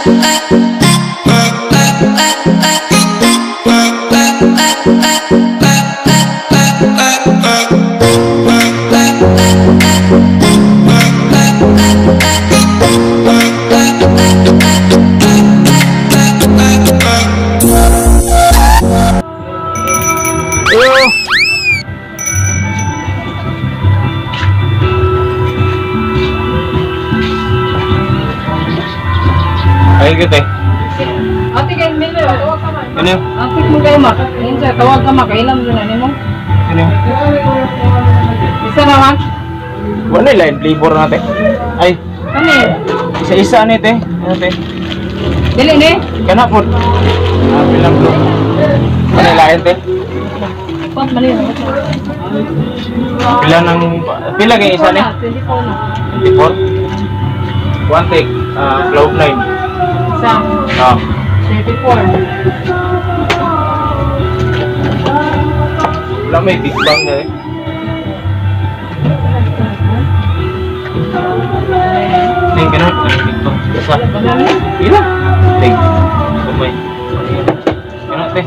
Oh! Ay, gite. Ate kay Milo, tawag ka man. Ano? Ate mo kayo ma. Insa tawag ka ma kailam na nimo. Ano? Isa naman. Wala line flavor natin. Ay, Kani. isa-isa ni te. Ano te? Dili ni. Kana po. Ah, bilang blue. Ano lain te? Pot mali. Pila ng pila kay isa ni? 24 na. 24. One take, cloud 9. Isa. Ah. 34. Wala may Big Bang na eh. Ay, ganun. Ano, Big Bang? Isa. Pila? Take. Kumay. Ganun, te.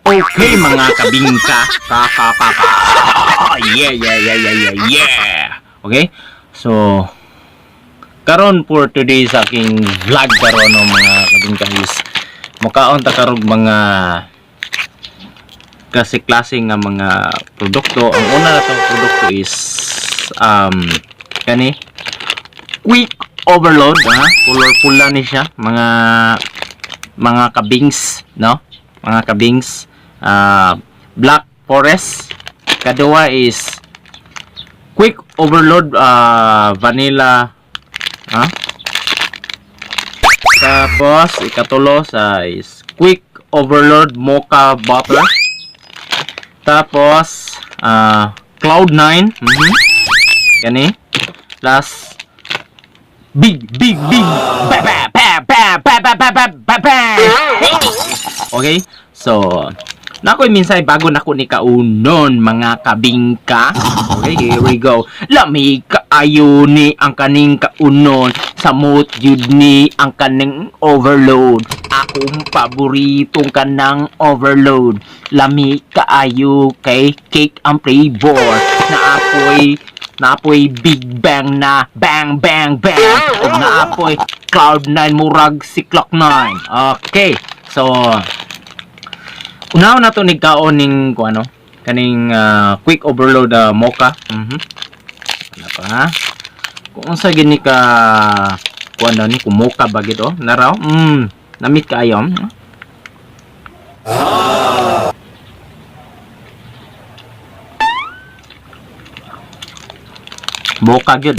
Okay mga kabingka, ka ka ka ka. Yeah, yeah, yeah, yeah, yeah, yeah. Okay? So, karon for today sa aking vlog karon no, mga kabingka is mukaon ta karog mga klase-klase nga mga produkto. Ang una na tong produkto is kani quick overload, ha? Color pula ni siya, mga kabings, no? Mga kabings, ah, Black Forest. Kaduwa is quick overload, ah, vanilla, ha? Tapos ikatulo sa is quick overload mocha butter. Tapos ah, cloud 9. Gani. Plus big big big ba ba ba ba ba ba ba ba ba ba. Okay? So, nakoy minsay bago nako ni kaunon mga kabingka. Okay, here we go. Lami kaayo ni ang kaning kaunon. Samot yun ni ang kaning overload. Akong paboritong kanang overload. Lami kaayo kay cake ang flavor. Naapoy naapoy Big Bang na bang bang bang. Ug naapoy Cloud 9 murag si Clock 9. Okay. So, unahon na to ni kaon ning kung ano kaning ah, quick overload, ah, mocha. Ano pa ha? Kung unsa gini ka kung ano ni kung mocha ba gid oh naraw. Namit kaayo. Mocha gyud.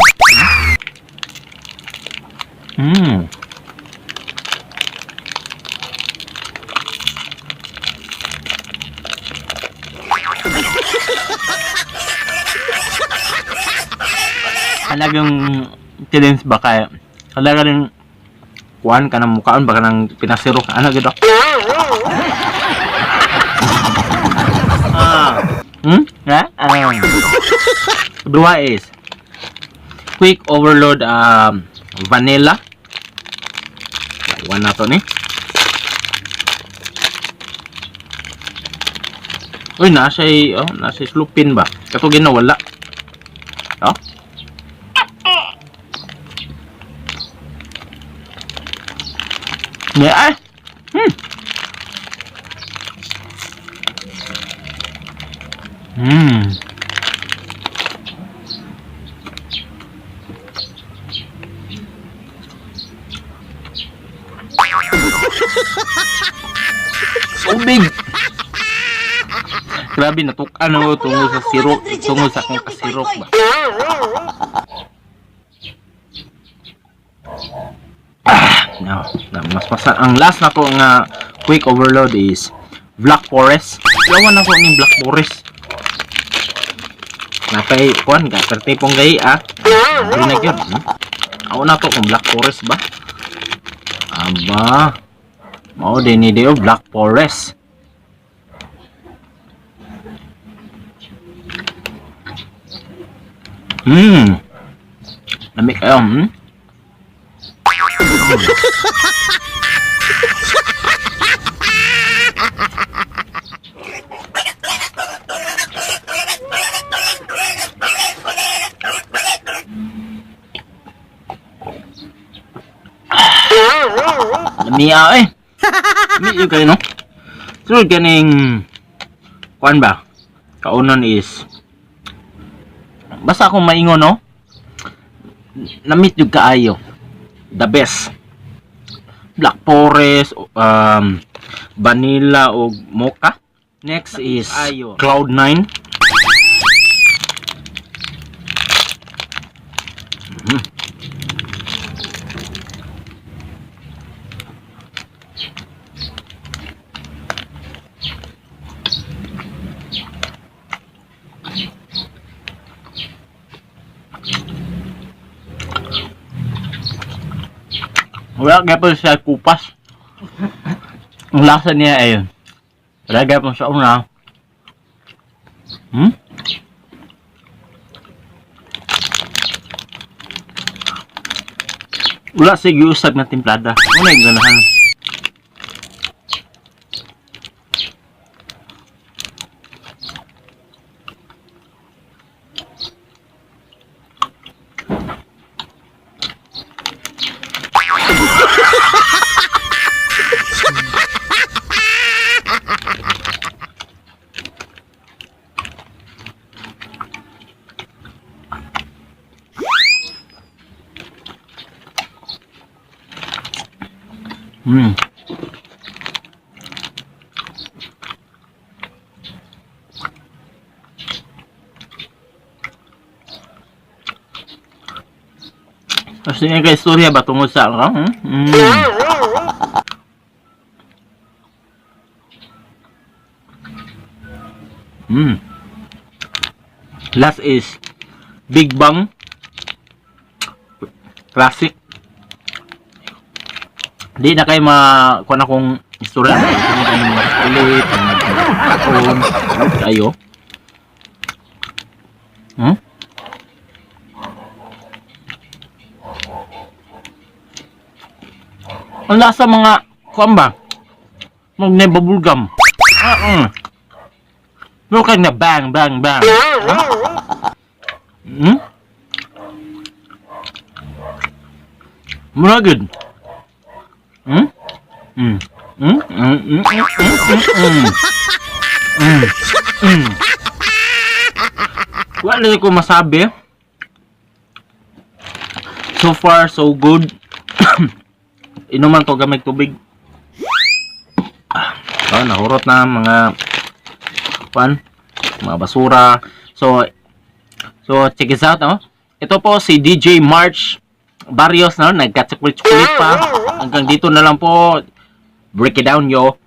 Talagang challenge ba kaya talaga rin kuan ka ng mukhaan baka nang pinasiro ka ano gid oh. Ah. Ha? Ah. Dua is quick overload vanilla. Iwan na to ni. Uy, nasa oh, nasa slupin ba? Kato ginawala. Oh. Yeah. Ah. Tubig. Grabe natukan ako tungod sa sirok, tungod sa akong kasirok ba. Ah, no, no, mas masa ang last nako nga quick overload is Black Forest. Yawan ako ning Black Forest. Napay kuan ga perte pong gay ah. Di na gyud. Ako na to kung Black Forest ba. Aba. Mao din ni Deo Black Forest. Lami kaayo. Lami eh. Lami jud kaayo, no? So, ganing kuan ba? Kaunon is basta akong maingon, no? Lami jud kaayo. The best. Black Forest, vanilla o mocha. Next is Ayo. Cloud9. Wala gyapon siya kupas. Ang lasa niya ay wala gyapon sa una. Wala siya giusab na timplada. Wala yung ganahan. Kasi nga kay istorya ba tungod sa ano? Last is Big Bang Classic. Di na kayo ma kuan akong istorya. Tungod ang mga kulit, mga kaon, kayo. Ang lasa mga kuan ba? Mag na bubble gum. Look like na bang bang bang. Huh? Mura good. Wala ko masabi. So far, so good. Inuman ko gamit tubig. Ah, nahurot na mga pan, mga basura. So check this out, no? Ito po si DJ March Barrios, no? Nagka-chocolate pa. Hanggang dito na lang po. Break it down, yo.